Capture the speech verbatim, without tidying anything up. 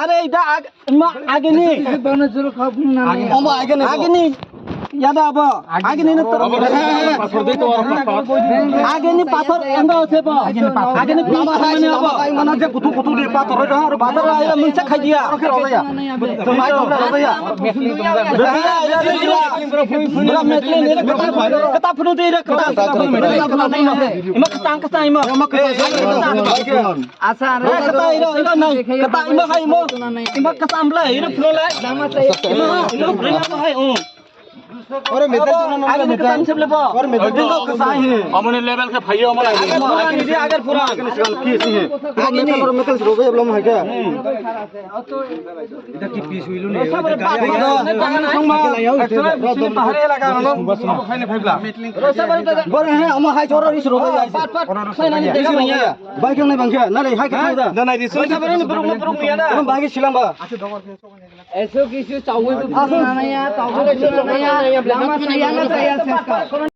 Are ida ag-, ma agini. Omo agini. Agini. Yada abo. Agini no toro. Agini pathor endo se bo. Agini pathor mane abo. Mana je kutu kutu di pathor ro ro bazar ra ira muncha khai dia. Mai to ra ya. Bura metle ne kata phunu de ira kata. Ima kata kata ima. Asa, eh, kata iro, iro nai. Kata imo hai imo. Imo kata ambla iro phulai. Imo, imo phulai imo hai, um. Ore metal chuna no agini metal. Kata seble bo. Ore metal. Imo kata hai. Amone level khe phaiyo amala. Agar puran di, agar puran. Ki si. Agini. Metal ro metal ro be lom hai ka. Ita ki piece hoilo ne? Ita gari. Actually, pahari elaka no. Abo khaine phaibla. Bor he, omo hai choro ri suro bai. Pat, pat. Khainani dega manya. Bai kang nai bang khe, na nai hai khe thang da. Na nai ri suro. Bai sabari ni burung no burung ya na. Bai khe silang ba. Eso kisu chawi bu na ya, chawi bu na ya. Lama saya na saya seska.